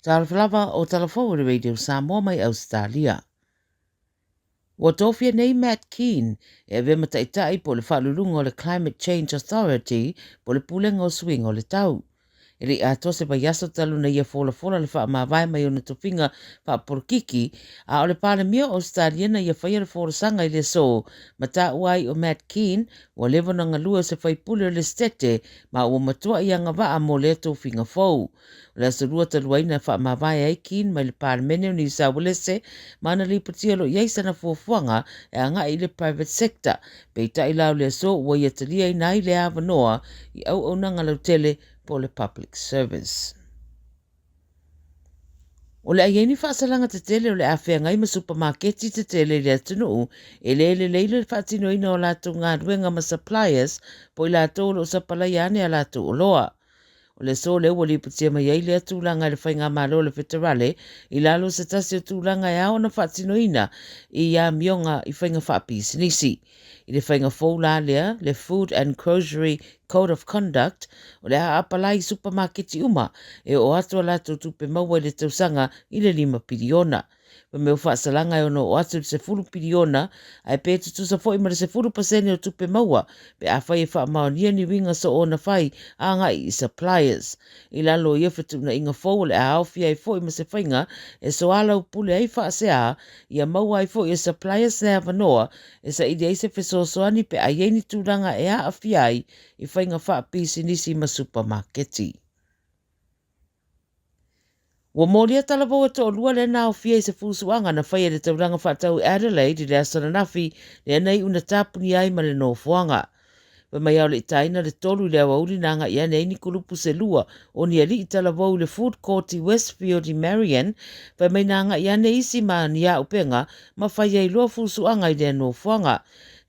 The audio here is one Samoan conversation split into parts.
Talofa lava o tala fou o le Radio Samoa mai Ausetalia. Ua tofia nei Matt Kean e avea ma taitai po o le faaluluga o le Climate Change Authority po o le Pulega o Suiga o le Tau. E le i atoa se vaiaso talu ona ia folafola le faamavae mai ona tofiga faapolokiki, a o le Palemia o Ausetalia na ia faia le folasaga i le aso ma taua ai o Matt Kean ua leva ona galue o se faipule o le Setete ma ua matuai agavaa mo lea tofiga fou. O le aso lua talu ai na faamavae ai Kean mai le Palemene o Niu Sauelese ma ana lipotia o lo o i ai sana fuafuaga e agai i le private sector, peitai la o le aso ua ia taliaina ai lea avanoa i auaunaga lautele po o le public service. O le a i ai ni faasalaga tetele o le a feagai ma supamaketi tetele i le atunuu e le lelei le faatinoina o latou galuega ma suppliers po o i latou o lo o sapalaia ane a latou oloa. O le aso lea ua lipotia mai ai lea tulaga e le Faigamalo a le Feterale i lalo o se tasi o tulaga e ao ona faatinoina i amioga i faiga faapisinisi. I le faiga fou la lea, le Food and Grocery Code of Conduct, o le a apalai i supamaketi uma e oo atu a latou tupe maua i le tausaga i le $5 piliona. Fai mai o faasalaga e ono oo atu i le 10 piliona, ae pe tutusa foi ma le 10% o tupe maua pe afai e faamaonia ni uiga soo na fai agai i suppliers. I lalo o ia fetuunaiga fou o le a aofia ai foi ma se faiga e soalaupule ai faasea ia maua ai foi e suppliers le avanoa e saili ai se fesoasoani pe a i ai ni tulaga e aafia ai i faiga faapisinisi ma supamaketi. Ua molia talavou e toalua lea na aofia i se fusuaga na faia i le taulaga faatau i Adelaide i le aso ananafi lea na iu ina tapunia ai ma le nofoaga. Fai mai a o le i taina le 3 i le aoauli na agai ane ai ni kulupu se lua o ni aliʻi talavou i le food court i Westfield i Marion, fai mai na agai ane isi ma ni aupega ma fai ai loa fusuaga i lea nofoaga.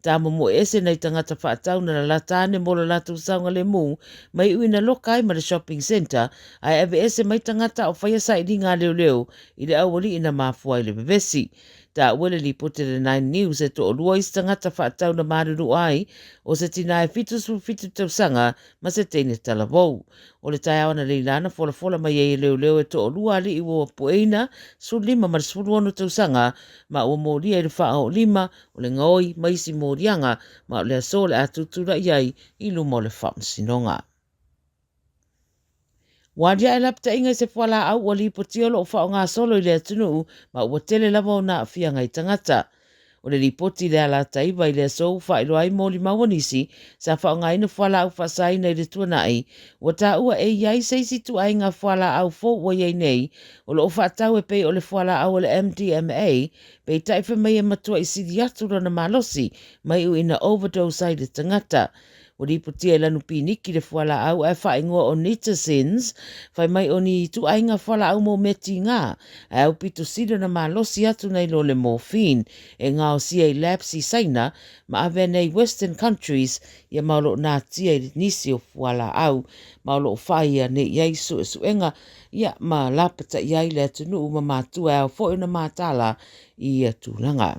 Tamomoe ese nai tagata faatau na lalata ane mo lo latou saogalemu ma iu ina loka ai ma le shopping centre ae aveese mai tagata o faia sailiga a leoleo i le aualii na mafua ai le vevesi. Taua le lipoti a le Nine News e toalua isi tagata faatau na malulu ai o se tina e 77 tausaga ma se teine talavou. O le taeao analeila na folafola mai ai e leoleo e toalua alii ua pueina 15 ma le 16 tausaga ma ua molia i le faaoolima o le gaoi ma isi moliaga ma o le aso o le a tutulai ai i luma o le faamasinoga. Ua aliae lapataiga i se fualaau ua lipotia o lo o faaaoga solo i le atunuu ma ua tele lava ona aafiaga i tagata. O le lipoti i le Alataiva i le aso ua faailoa ai molimau a nisi sa faaaogaina fualaau faasaina i le tuanai, ua taua e i ai se isi ituaiga fualaau fou ua i ai nei o lo o faatau e pei o le fualaau o le MDMA, peitai fai mai e matuai sili atu lona malosi ma iu ina overdose ai le tagata. Ua lipotia i lanu piniki le fualaau ae faaigoa o nitazines, fai mai o ni ituaiga fualaau mo mea tiga, ae aupito sili ona malosi atu nai lo le morphine e gaosia i labs i Saina ma ave ane ai Western countries ia ma o lo o natia i nisi o fualaau ma o lo o faia nei i ai suesuega ia ma lapataia ai le atunuu ma matua e ao foi ona mataala i ia tulaga.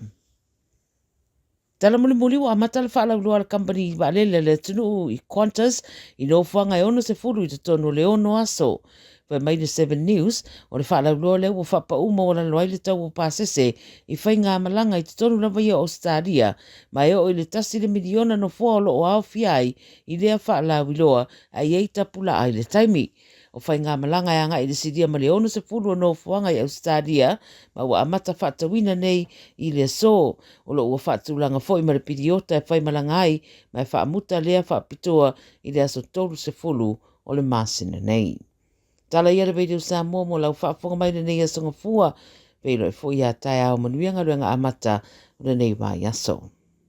Tala mulimuli ua amata le faalauiloa a le kamupani vaalele a le atunuu i Qantas i nofoaga e 60 i totonu o le 6 aso. Fai mai le 7 News, o le faalauiloa lea ua faapau maualalo ai le tau o pasese i faigamalaga i totonu lava ia o Ausetalia, ma e oo i le 1 le miliona nofoa o lo o aofia ai i lea faalauiloa ae i ai tapulaa i le taimi. O faigamalaga e agai i le silia ma le 60 o nofoaga i Ausetalia ma ua amata faatauina nei i le aso. O lo o ua faatulaga foi ma le piliota e faimalaga ai ma e faamuta lea faapitoa i le aso 30 o le masina nei. Tala ia le Radio Samoa mo lau faafofoga mai lenei aso gafua. Feiloai foi ia taeao manuia galuega amata o lenei vaiaso.